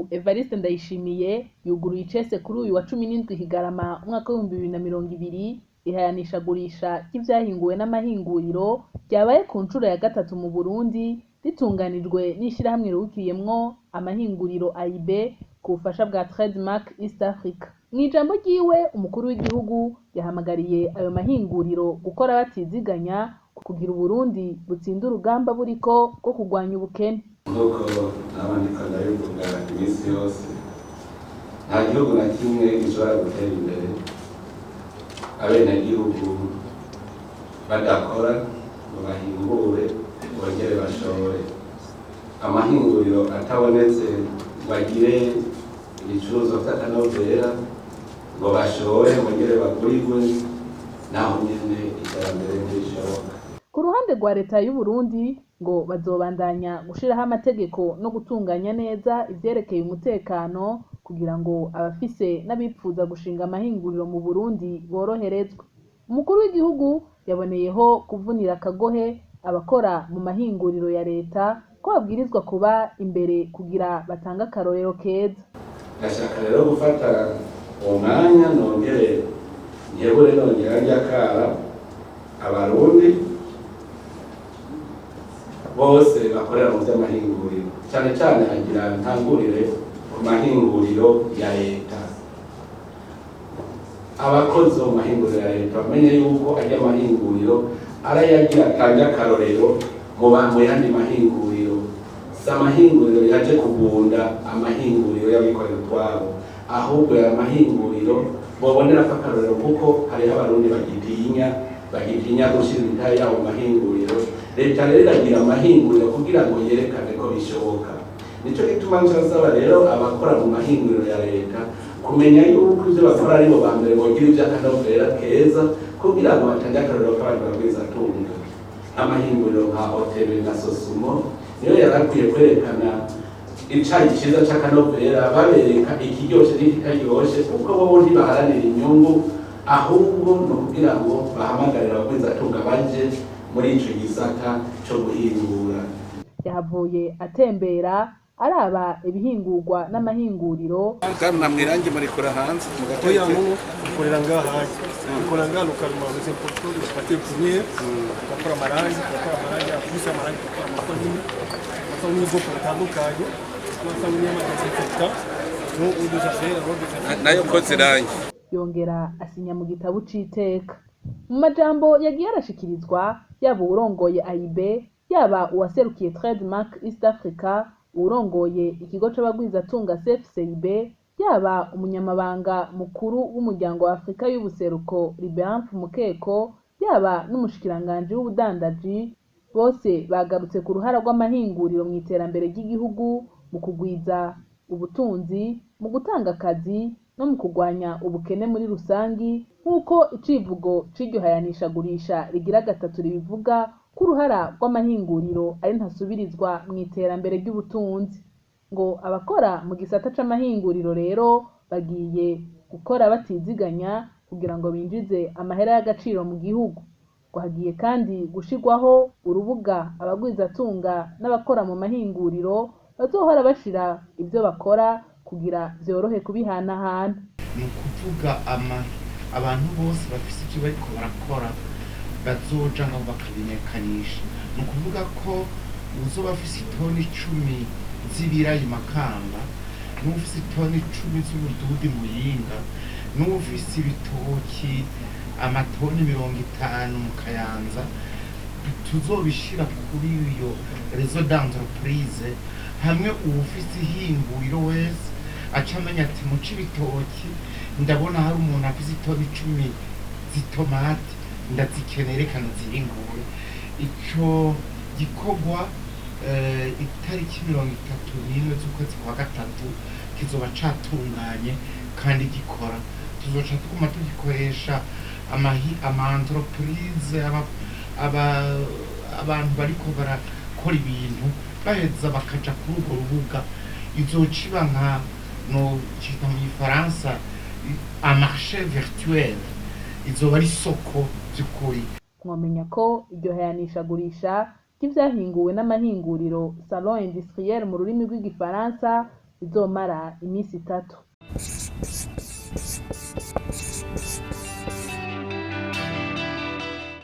w'igihugu Evariste Ndayishimiye yuguruye icese kuri uyu wa 17 Kigarama umwaka w'2020 ihayanishagurisha ry'ivyahinguwe n'amahinguriro ryabaye ku nshuro ya gatatu mu Burundi, ritunganijwe n'ishirahamwe riwukiyemwo amahinguriro AIB ku bufasha bwa Trademark East Africa. Mw'ijambo ryiwe, umukuru w'igihugu yahamagariye ayo mahinguriro gukora batiziganya kugira Uburundi butsinde urugamba buriko rwo kurwanya ubukene. Nk'uko nabandika ndabivuga iminsi yose, nta gihugu na kimwe gishobora gutera imbere abenegihugu badakora ngo bahingure bongere bashore. Amahinguriro atabonetse ngo agire ibicuruzwa vy'akanovera, ngo bashore bongere bagurirwe, naho nyene iterambere ntirishoboka. Ku ruhande rwa leta y'u Burundi, ngo bazobandanya gushiraho amategeko no gutunganya neza ivyerekeye umutekano kugira ngo abafise n'abipfuza gushinga amahinguriro mu Burundi boroherezwe. Umukuru w'igihugu yaboneyeho kuvunira akagohe abakora mu mahinguriro ya leta ko babwirizwa kuba imbere kugira batange akarorero keza. Ndashaka rero gufata uwo mwanya nongere nkebure, nongera ryakara Abarundi bose bakorera mu vy'amahinguriro, cane cane hagira ntangurire ku mahinguriro ya leta. Abakozi bo mu mahinguriro ya leta bamenye yuko arya mahinguriro arayagira atange akarorero mu yandi mahinguriro. Si amahinguriro yaje kugunda amahinguriro y'abikorera utwabo, ahubwo aya mahinguriro bobonerako akarorero, kuko hariho Abarundi bagitinya gushyira imitahe yabo mu mahinguriro. Leta rero iragira amahinguriro kugira ngo yerekane ko bishoboka. Nico gituma nsaba rero abakora mu mahinguriro ya leta kumenya yuko ivyo bakora aribo ba mbere bogira ivy'akanovera keza kugira ngo batange akarorero k'abandi bagwizatunga. Amahinguriro nka OTB na SOSUMO niyo yarakwiye kwerekana icayi ciza c'akanovera, babereka ikiryoshe n'ikitaryoshe, kuko bobo ntibaharanira inyungu, ahubwo ni ukugira ngo bahamagarire abagwizatunga baje muri ico gisata co guhingura. Yahavuye atembera araba ibihingurwa n'amahinguriro. Kandi namwe irangi murikora hanze? Oya, non, dukorera ngaha, dukorera ngaha localement. Nous importons des matières premières, tugakora amarangi, tugakora amarangi akuze, amarangi, tugakora amasabune, amasabune y'ubwoko butandukanye, amasabune y'amadésinfectant, eau de javel, eau de javel. Nayo koze irangi. Yongera asinya mu gitabo c'iteka. Mu majambo yagiye arashikirizwa, yaba uwurongoye AIB, yaba uwaserukiye Trademark East Africa, uwurongoye ikigo c'abagwizatunga CFCIB, yaba umunyamabanga mukuru w'Umuryango wa Afrika y'Ubuseruko Liberat Mukeko, yaba n'umushikiranganji w'ubudandaji, bose bagarutse ku ruhara rw'amahinguriro mu iterambere ry'igihugu, mu kugwiza ubutunzi, mu gutanga akazi no mu kurwanya ubukene muri rusangi, nk'uko icivugo c'iryo hayanishagurisha rigira gatatu ribivuga, ko uruhara rw'amahinguriro ari ntasubirizwa mu iterambere ry'ubutunzi. Ngo abakora mu gisata c'amahinguriro rero bagiye gukora batiziganya kugira ngo binjize amahera y'agaciro mu gihugu. Ngo hagiye kandi gushirwaho urubuga abagwizatunga n'abakora mu mahinguriro bazohora bashira ivyo bakora kugira vyorohe kubihanahana. Ni ukuvuga abantu bose bafise ivyo bariko barakora bazoja ngaho bakabimenyekanisha. Ni ukuvuga ko uzoba afise itoni 10 z'ibirayi Makamba, n'uwufise itoni 10 z'ubududu Muyinga, n'uwufise ibitoki amatoni 50 mu Kayanza, tuzobishira kuri iyo réseau d'entreprise, hamwe uwufise ihinguriro wese aca amenya ati: "Mu Cibitoki ndabona hari umuntu afise itoni 10 z'itomati, ndazikeneye, reka ndazihingure." Ico gikorwa, itariki 31 z'ukwezi kwa gatatu kizoba catunganye kandi gikora. Tuzoca tuguma tugikoresha ama entreprise, abantu bariko barakora ibintu baheza bakaja kuri urwo rubuga. Izoca iba nka, no cita mu gifaransa, un marché virtuel, izoba ari isoko vy'ukuri. Mwomenya ko iryo hayanishagurisha ry'ivyahinguwe n'amahinguriro, Salon Industriel mu rurimi rw'Igifaransa, Izomara iminsi 3.